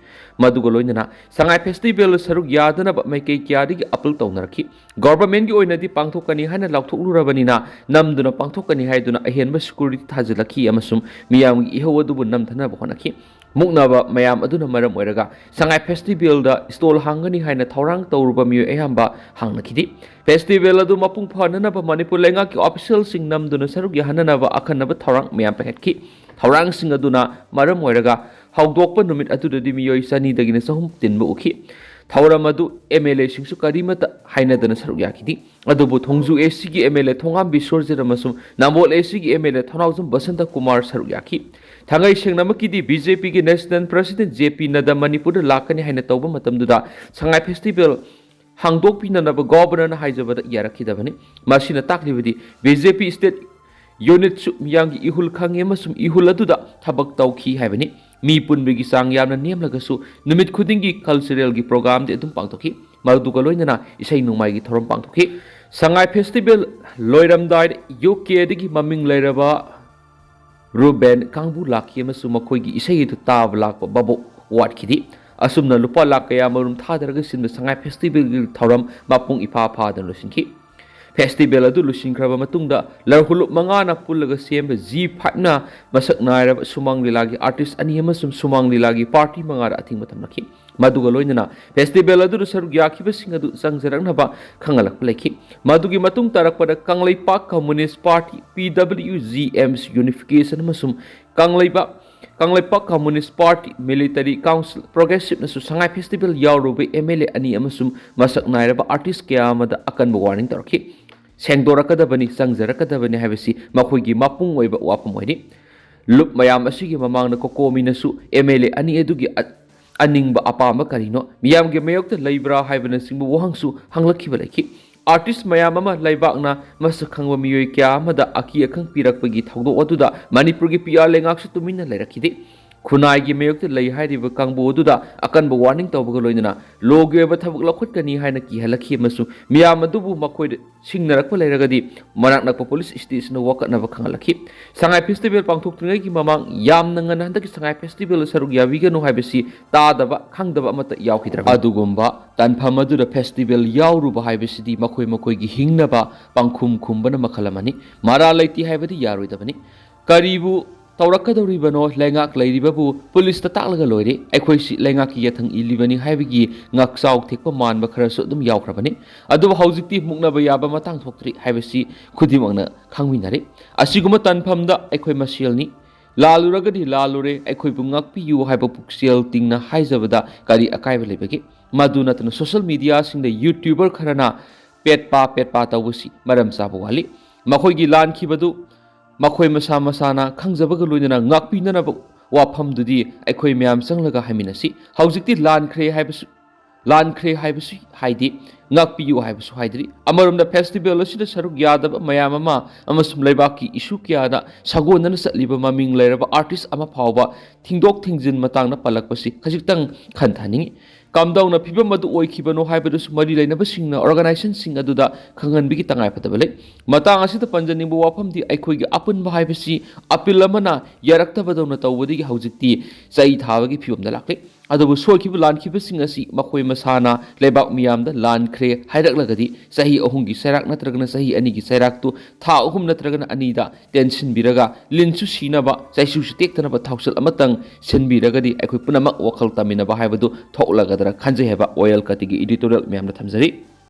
ꯃꯗꯨꯒ ꯂꯣꯏꯅꯅ ꯁꯉꯥꯏ ꯐꯦꯁꯇꯤꯚꯦꯜ ꯁꯔꯨꯛ ꯌꯥꯗꯅꯕ ꯃꯥꯏꯀꯩ ꯀꯌꯥꯗꯒꯤ ꯑꯄꯤꯜ ꯇꯧꯅꯔꯛꯈꯤ꯫ ꯒꯣꯚꯔꯟꯃꯦꯟꯠꯀꯤ ꯑꯣꯏꯅꯗꯤ ꯄꯥꯡꯊꯣꯛꯀꯅꯤ ꯍꯥꯏꯅ ꯂꯥꯎꯊꯣꯛꯂꯨꯔꯕꯅꯤꯅ ꯅꯝꯗꯨꯅ ꯄꯥꯡꯊꯣꯛꯀꯅꯤ ꯍꯥꯏꯗꯨꯅ ꯑꯍꯦꯟꯕ ꯁꯦꯀ꯭ꯌꯨꯔꯤꯇꯤ ꯊꯥꯖꯤꯜꯂꯛꯈꯤ ꯑꯃꯁꯨꯡ ꯃꯤꯌꯥꯝꯒꯤ ꯏꯍꯧ ꯑꯗꯨꯕꯨ ꯅꯝꯊꯅꯕ ꯍꯣꯠꯅꯈꯤ꯫ ꯃꯨꯛꯅꯕ ꯃꯌꯥꯝ ꯑꯗꯨꯅ ꯃꯔꯝ ꯑꯣꯏꯔꯒ ꯁꯉꯥꯏ ꯐꯦꯁꯇꯤꯚꯦꯜꯗ ꯁ꯭ꯇꯣꯜ ꯍꯥꯡꯒꯅꯤ ꯍꯥꯏꯅ ꯊꯧꯔꯥꯡ ꯇꯧꯔꯨꯕ ꯃꯤꯑꯣꯏ ꯑꯌꯥꯝꯕ ꯍꯥꯡꯅꯈꯤꯗꯦ꯫ ꯐꯦꯁꯇꯤꯚꯦꯜ ꯑꯗꯨ ꯃꯄꯨꯡ ꯐꯥꯅꯅꯕ ꯃꯅꯤꯄꯨꯔ ꯂꯩꯉꯥꯛꯀꯤ ꯑꯣꯐꯤꯁꯤꯌꯦꯜꯁꯤꯡ ꯅꯝꯗꯨꯅ ꯁꯔꯨꯛ ꯌꯥꯍꯟꯅꯅꯕ ꯑꯈꯟꯅꯕ ꯊꯧꯔꯥꯡ ꯃꯌꯥꯝ ꯄꯥꯏꯈꯠꯈꯤ꯫ ꯊꯧꯔꯥꯡꯁꯤꯡ ꯑꯗꯨꯅ ꯃꯔꯝ ꯑꯣꯏꯔꯒ ꯍꯧꯗꯣꯛꯄ ꯅꯨꯃꯤꯠ ꯑꯗꯨꯗꯗꯤ ꯃꯤꯑꯣꯏ ꯆꯅꯤꯗꯒꯤꯅ ꯆꯍꯨꯝ ꯇꯤꯟꯕ ꯎꯈꯤ꯫ ꯊꯧꯔꯝ ꯑꯗꯨ ꯑꯦꯝ ꯑꯦꯜ ꯑꯦꯁꯤꯡꯁꯨ ꯀꯔꯤꯃꯠꯇ ꯍꯥꯏꯅꯗꯅ ꯁꯔꯨꯛ ꯌꯥꯈꯤꯗꯦ꯫ ꯑꯗꯨꯕꯨ ꯊꯣꯡꯖꯨ ꯑꯦ ꯁꯤꯒꯤ ꯑꯦꯝ ꯑꯦꯜ ꯑꯦ ꯊꯣꯉꯥꯝ ꯕꯤꯁ꯭ꯋꯔꯖꯤꯠ ꯑꯃꯁꯨꯡ ꯅꯝꯕꯣꯜ ꯑꯦ ꯁꯤꯒꯤ M L A Thongnaojam Basanta Kumar ꯁꯔꯨꯛ ꯌꯥꯈꯤ꯫ ꯊꯥꯡꯒꯩ ꯁꯦꯡꯅꯃꯛꯀꯤꯗꯤ ꯕꯤ ꯖꯦ ꯄꯤꯒꯤ national president J P Nadda ꯃꯅꯤꯄꯨꯔꯗ ꯂꯥꯛꯀꯅꯤ ꯍꯥꯏꯅ ꯇꯧꯕ ꯃꯇꯝꯗꯨꯗ ꯁꯉꯥꯏ ꯐꯦꯁꯇꯤꯚꯦꯜ ꯍꯥꯡꯗꯣꯛꯄꯤꯅꯅꯕ ꯒꯣꯚꯔꯅꯔꯅ ꯍꯥꯏꯖꯕꯗ ꯌꯥꯔꯛꯈꯤꯗꯕꯅꯤ꯫ ꯃꯁꯤꯅ ꯇꯥꯛꯂꯤꯕꯗꯤ ꯕꯤ ꯖꯦ ꯄꯤ ꯁ꯭ꯇꯦꯠ ꯌꯨꯅꯤꯠꯁꯨ ꯃꯤꯌꯥꯝꯒꯤ ꯏꯍꯨꯜ ꯈꯪꯉꯤ ꯑꯃꯁꯨꯡ ꯏꯍꯨꯜ ꯑꯗꯨꯗ ꯊꯕꯛ ꯇꯧꯈꯤ ꯍꯥꯏꯕꯅꯤ꯫ ꯃꯤ ꯄꯨꯟꯕꯒꯤ ꯆꯥꯡ ꯌꯥꯝꯅ ꯅꯦꯝꯂꯒꯁꯨ ꯅꯨꯃꯤꯠ ꯈꯨꯗꯤꯡꯒꯤ ꯀꯜꯆꯔꯦꯜꯒꯤ ꯄ꯭ꯔꯣꯒ꯭ꯔꯥꯝꯗꯤ ꯑꯗꯨꯝ ꯄꯥꯡꯊꯣꯛꯈꯤ꯫ ꯃꯗꯨꯒ ꯂꯣꯏꯅꯅ ꯏꯁꯩ ꯅꯣꯡꯃꯥꯏꯒꯤ ꯊꯧꯔꯝ ꯄꯥꯡꯊꯣꯛꯈꯤ꯫ ꯁꯉꯥꯏ ꯐꯦꯁꯇꯤꯚꯦꯜ ꯂꯣꯏꯔꯝꯗꯥꯏꯗ ꯌꯨ ꯀꯦꯗꯒꯤ ꯃꯃꯤꯡ ꯂꯩꯔꯕ ꯔꯨ ꯕꯦꯟ ꯀꯥꯡꯕꯨ ꯂꯥꯛꯈꯤ ꯑꯃꯁꯨꯡ ꯃꯈꯣꯏꯒꯤ ꯏꯁꯩ ꯑꯗꯨ ꯇꯥꯕ ꯂꯥꯛꯄ ꯚꯥꯕꯣꯛ ꯋꯥꯠꯈꯤꯗꯦ꯫ ꯑꯁꯨꯝꯅ ꯂꯨꯄꯥ ꯂꯥꯈ ꯀꯌꯥ ꯃꯔꯨꯝ ꯊꯥꯗꯔꯒ ꯁꯤꯟꯕ ꯁꯉꯥꯏ ꯐꯦꯁꯇꯤꯚꯦꯜꯒꯤ ꯊꯧꯔꯝ ꯃꯄꯨꯡ ꯏꯐꯥ ꯐꯥꯗꯅ ꯂꯣꯏꯁꯤꯟꯈꯤ꯫ ꯐꯦꯁꯇꯤꯚꯦꯜ ꯑꯗꯨ ꯂꯣꯏꯁꯤꯟꯈ꯭ꯔꯕ ꯃꯇꯨꯡꯗ ꯂꯔꯍꯨꯂꯨꯞ ꯃꯉꯥꯅ ꯄꯨꯜꯂꯒ ꯁꯦꯝꯕ ꯖꯤ ꯐꯥꯏꯚꯅ ꯃꯁꯛ ꯅꯥꯏꯔꯕ ꯁꯨꯃꯥꯡ ꯂꯤꯂꯥꯒꯤ ꯑꯥꯔꯇꯤꯁ ꯑꯅꯤ ꯑꯃꯁꯨꯡ ꯁꯨꯃꯥꯡ ꯂꯤꯂꯥꯒꯤ ꯄꯥꯔꯇꯤ ꯃꯉꯥꯗ ꯑꯊꯤꯡꯕ ꯊꯝꯂꯛꯈꯤ꯫ ꯃꯗꯨꯒ ꯂꯣꯏꯅꯅ ꯐꯦꯁꯇꯤꯚꯦꯜ ꯑꯗꯨꯗ ꯁꯔꯨꯛ ꯌꯥꯈꯤꯕꯁꯤꯡ ꯑꯗꯨ ꯆꯪꯖꯔꯛꯅꯕ ꯈꯪꯍꯜꯂꯛꯄ ꯂꯩꯈꯤ꯫ ꯃꯗꯨꯒꯤ ꯃꯇꯨꯡ ꯇꯥꯔꯛꯄꯗ Kangleipak communist party, P W G ꯑꯦꯝꯁ ꯌꯨꯅꯤꯐꯤꯀꯦꯁꯟ ꯑꯃꯁꯨꯡ Kangleipak Kangleipak communist party, military council ꯄ꯭ꯔꯣꯒ꯭ꯔꯦꯁꯤꯚꯅꯁꯨ ꯁꯉꯥꯏ ꯐꯦꯁꯇꯤꯚꯦꯜ ꯌꯥꯎꯔꯨꯕ ꯑꯦꯝ ꯑꯦꯜ ꯑꯦ ꯑꯅꯤ ꯑꯃꯁꯨꯡ ꯃꯁꯛ ꯅꯥꯏꯔꯕ ꯑꯥꯔꯇꯤꯁ ꯀꯌꯥ ꯑꯃꯗ ꯑꯀꯟꯕ ꯋꯥꯔꯅꯤꯡ ꯇꯧꯔꯛꯈꯤ꯫ ꯁꯦꯡꯗꯣꯔꯛꯀꯗꯕꯅꯤ, ꯆꯪꯖꯔꯛꯀꯗꯕꯅꯤ ꯍꯥꯏꯕꯁꯤ ꯃꯈꯣꯏꯒꯤ ꯃꯄꯨꯡ ꯑꯣꯏꯕ ꯋꯥꯐꯝ ꯑꯣꯏꯔꯤ꯫ ꯂꯨꯞ ꯃꯌꯥꯝ ꯑꯁꯤꯒꯤ ꯃꯃꯥꯡꯗ ꯀꯣꯀꯣꯃꯤꯅꯁꯨ ꯑꯦꯝ ꯑꯦꯜ ꯑꯦ ꯑꯅꯤ ꯑꯗꯨꯒꯤ ꯑ-, ꯑꯅꯤꯡꯕ ꯑꯄꯥꯝꯕ ꯀꯔꯤꯅꯣ, ꯃꯤꯌꯥꯝꯒꯤ ꯃꯥꯌꯣꯛꯇ ꯂꯩꯕ꯭ꯔꯥ ꯍꯥꯏꯕꯅꯆꯤꯡꯕ ꯋꯥꯍꯪꯁꯨ ꯍꯪꯂꯛꯈꯤꯕ ꯂꯩꯈꯤ꯫ ꯑꯥꯔꯇꯤꯁ ꯃꯌꯥꯝ ꯑꯃ ꯂꯩꯕꯥꯛꯅ ꯃꯁꯛ ꯈꯪꯕ ꯃꯤꯑꯣꯏ ꯀꯌꯥ ꯑꯃꯗ ꯑꯀꯤ ꯑꯈꯪ ꯄꯤꯔꯛꯄꯒꯤ ꯊꯧꯗꯣꯛ ꯑꯗꯨꯗ ꯃꯅꯤꯄꯨꯔꯒꯤ ꯄꯤ ꯑꯥꯔ ꯂꯩꯉꯥꯛꯁꯨ ꯇꯨꯃꯤꯟꯅ ꯂꯩꯔꯛꯈꯤꯗꯦ꯫ ꯈꯨꯟꯅꯥꯏꯒꯤ ꯃꯥꯌꯣꯛꯇ ꯂꯩ ꯍꯥꯏꯔꯤꯕ ꯀꯥꯡꯕꯨ ꯑꯗꯨꯗ ꯑꯀꯟꯕ ꯋꯥꯔꯅꯤꯡ ꯇꯧꯕꯒ ꯂꯣꯏꯅꯅ ꯂꯣꯒꯤ ꯑꯣꯏꯕ ꯊꯕꯛ ꯂꯧꯈꯠꯀꯅꯤ ꯍꯥꯏꯅ ꯀꯤꯍꯜꯂꯛꯈꯤ ꯑꯃꯁꯨꯡ ꯃꯤꯌꯥꯝ ꯑꯗꯨꯕꯨ ꯃꯈꯣꯏꯗ ꯁꯤꯡꯅꯔꯛꯄ ꯂꯩꯔꯒꯗꯤ ꯃꯅꯥꯛ ꯅꯛꯄ ꯄꯨꯂꯤꯁ ꯁ꯭ꯇꯦꯁꯟꯗ ꯋꯥꯀꯠꯅꯕ ꯈꯪꯍꯜꯂꯛꯈꯤ꯫ ꯁꯉꯥꯏ ꯐꯦꯁꯇꯤꯚꯦꯜ ꯄꯥꯡꯊꯣꯛꯇ꯭ꯔꯤꯉꯩꯒꯤ ꯃꯃꯥꯡ ꯌꯥꯝꯅ ꯉꯟꯅ ꯍꯟꯗꯛꯀꯤ ꯁꯉꯥꯏ ꯐꯦꯁꯇꯤꯚꯦꯜꯗ ꯁꯔꯨꯛ ꯌꯥꯕꯤꯒꯅꯨ ꯍꯥꯏꯕꯁꯤ ꯇꯥꯗꯕ ꯈꯪꯗꯕ ꯑꯃꯠꯇ ꯌꯥꯎꯈꯤꯗ꯭ꯔꯕꯅꯤ꯫ ꯑꯗꯨꯒꯨꯝꯕ ꯇꯥꯟꯐꯝ ꯑꯗꯨꯗ ꯐꯦꯁꯇꯤꯚꯦꯜ ꯌꯥꯎꯔꯨꯕ ꯍꯥꯏꯕꯁꯤꯗꯤ ꯃꯈꯣꯏ ꯃꯈꯣꯏꯒꯤ ꯍꯤꯡꯅꯕ ꯄꯪꯈꯨꯝ ꯈꯨꯝꯕꯅ ꯃꯈꯜ ꯑꯃꯅꯤ꯫ ꯃꯔꯥꯜ ꯂꯩꯇꯦ ꯍꯥꯏꯕꯗꯤ ꯌꯥꯔꯣꯏꯗꯕꯅꯤ꯫ ꯀꯔꯤꯕꯨ ꯇꯧꯔꯛꯀꯗꯧꯔꯤꯕꯅꯣ? ꯂꯩꯉꯥꯛ ꯂꯩꯔꯤꯕꯕꯨ ꯄꯨꯂꯤꯁꯇ ꯇꯥꯛꯂꯒ ꯂꯣꯏꯔꯦ꯫ ꯑꯩꯈꯣꯏꯁꯤ ꯂꯩꯉꯥꯛꯀꯤ ꯌꯥꯊꯪ ꯏꯜꯂꯤꯕꯅꯤ ꯍꯥꯏꯕꯒꯤ ꯉꯥꯛꯆꯥꯎ ꯊꯦꯛꯄ ꯃꯥꯟꯕ ꯈꯔꯁꯨ ꯑꯗꯨꯝ ꯌꯥꯎꯈ꯭ꯔꯕꯅꯤ꯫ ꯑꯗꯨꯕꯨ ꯍꯧꯖꯤꯛꯇꯤ ꯃꯨꯛꯅꯕ ꯌꯥꯕ ꯃꯇꯥꯡ ꯊꯣꯛꯇ꯭ꯔꯤ ꯍꯥꯏꯕꯁꯤ ꯈꯨꯗꯤꯡꯃꯛꯅ ꯈꯪꯃꯤꯟꯅꯔꯦ꯫ ꯑꯁꯤꯒꯨꯝꯕ ꯇꯥꯟꯐꯝꯗ ꯑꯩꯈꯣꯏ ꯃꯁꯦꯜꯅꯤ꯫ ꯂꯥꯜꯂꯨꯔꯒꯗꯤ ꯂꯥꯜꯂꯨꯔꯦ, ꯑꯩꯈꯣꯏꯕꯨ ꯉꯥꯛꯄꯤꯌꯨ ꯍꯥꯏꯕ ꯄꯨꯛꯆꯦꯜ ꯇꯤꯡꯅ ꯍꯥꯏꯖꯕꯗ ꯀꯔꯤ ꯑꯀꯥꯏꯕ ꯂꯩꯕꯒꯦ? ꯃꯗꯨ ꯅꯠꯇꯅ ꯁꯣꯁꯤꯌꯦꯜ ꯃꯤꯗꯤꯌꯥꯁꯤꯡꯗ ꯌꯨꯇ꯭ꯌꯨꯕꯔ ꯈꯔꯅ ꯄꯦꯠꯄꯥ ꯄꯦꯠꯄꯥ ꯇꯧꯕꯁꯤ ꯃꯔꯝ ꯆꯥꯕ ꯋꯥꯠꯂꯤ꯫ ꯃꯈꯣꯏꯒꯤ ꯂꯥꯟꯈꯤꯕꯗꯨ ꯃꯈꯣꯏ ꯃꯁꯥ ꯃꯁꯥꯅ ꯈꯪꯖꯕꯒ ꯂꯣꯏꯅꯅ ꯉꯥꯛꯄꯤꯅꯅꯕ ꯋꯥꯐꯝꯗꯨꯗꯤ ꯑꯩꯈꯣꯏ ꯃꯌꯥꯝ ꯆꯪꯂꯒ ꯍꯥꯏꯃꯤꯟꯅꯁꯤ꯫ ꯍꯧꯖꯤꯛꯇꯤ ꯂꯥꯟꯈ꯭ꯔꯦ ꯍꯥꯏꯕꯁꯨ, ꯂꯥꯟꯈ꯭ꯔꯦ ꯍꯥꯏꯕꯁꯨ ꯍꯥꯏꯗꯦ, ꯉꯥꯛꯄꯤꯌꯨ ꯍꯥꯏꯕꯁꯨ ꯍꯥꯏꯗ꯭ꯔꯤ꯫ ꯑꯃꯔꯣꯝꯗ ꯐꯦꯁꯇꯤꯚꯦꯜ ꯑꯁꯤꯗ ꯁꯔꯨꯛ ꯌꯥꯗꯕ ꯃꯌꯥꯝ ꯑꯃ ꯑꯃꯁꯨꯡ ꯂꯩꯕꯥꯛꯀꯤ ꯏꯁꯨ ꯀꯌꯥꯗ ꯁꯥꯒꯣꯟꯅꯅ ꯆꯠꯂꯤꯕ ꯃꯃꯤꯡ ꯂꯩꯔꯕ ꯑꯥꯔꯇꯤꯁ ꯑꯃ ꯐꯥꯎꯕ ꯊꯤꯡꯗꯣꯛ ꯊꯤꯡꯖꯤꯟ ꯃꯇꯥꯡꯗ ꯄꯜꯂꯛꯄꯁꯤ ꯈꯖꯤꯛꯇꯪ ꯈꯟꯊꯅꯤꯡꯏ꯫ ꯀꯝꯗꯧꯅ ꯐꯤꯕꯝ ꯑꯗꯨ ꯑꯣꯏꯈꯤꯕꯅꯣ ꯍꯥꯏꯕꯗꯨꯁꯨ ꯃꯔꯤ ꯂꯩꯅꯕꯁꯤꯡꯅ ꯑꯣꯔꯒꯅꯥꯏꯖꯦꯁꯟꯁꯤꯡ ꯑꯗꯨꯗ ꯈꯪꯍꯟꯕꯒꯤ ꯇꯉꯥꯏꯐꯗꯕ ꯂꯩ꯫ ꯃꯇꯥꯡ ꯑꯁꯤꯗ ꯄꯟꯖꯅꯤꯡꯕ ꯋꯥꯐꯝꯗꯤ ꯑꯩꯈꯣꯏꯒꯤ ꯑꯄꯨꯟꯕ ꯍꯥꯏꯕꯁꯤ ꯑꯄꯤꯜ ꯑꯃꯅ ꯌꯥꯔꯛꯇꯕꯗꯧꯅ ꯇꯧꯕꯗꯒꯤ ꯍꯧꯖꯤꯛꯇꯤ ꯆꯩ ꯊꯥꯕꯒꯤ ꯐꯤꯕꯝꯗ ꯂꯥꯛꯂꯦ꯫ ꯑꯗꯨꯕꯨ ꯁꯣꯏꯈꯤꯕ ꯂꯥꯟꯈꯤꯕꯁꯤꯡ ꯑꯁꯤ ꯃꯈꯣꯏ ꯃꯁꯥꯅ ꯂꯩꯕꯥꯛ ꯃꯤꯌꯥꯝꯗ ꯂꯥꯟꯈ꯭ꯔꯦ ꯍꯥꯏꯔꯛꯂꯒꯗꯤ ꯆꯍꯤ ꯑꯍꯨꯝꯒꯤ ꯆꯩꯔꯥꯛ ꯅꯠꯇ꯭ꯔꯒꯅ ꯆꯍꯤ ꯑꯅꯤꯒꯤ ꯆꯩꯔꯥꯛꯇꯨ ꯊꯥ ꯑꯍꯨꯝ ꯅꯠꯇ꯭ꯔꯒꯅ ꯑꯅꯤꯗ ꯇꯦꯟꯁꯤꯟꯕꯤꯔꯒ ꯂꯤꯟꯁꯨ ꯁꯤꯅꯕ ꯆꯩꯁꯨꯁꯨ ꯇꯦꯛꯇꯅꯕ ꯊꯧꯁꯤꯜ ꯑꯃꯇꯪ ꯁꯤꯟꯕꯤꯔꯒꯗꯤ ꯑꯩꯈꯣꯏ ꯄꯨꯝꯅꯃꯛ ꯋꯥꯈꯜ ꯇꯥꯃꯤꯟꯅꯕ ꯍꯥꯏꯕꯗꯨ ꯊꯣꯛꯂꯒꯗ꯭ꯔꯥ ꯈꯟꯖꯩ ꯍꯥꯏꯕ ꯋꯥꯌꯦꯜ ꯀꯥꯇꯤꯒꯤ editorial ꯃꯌꯥꯝꯗ ꯊꯝꯖꯔꯤ꯫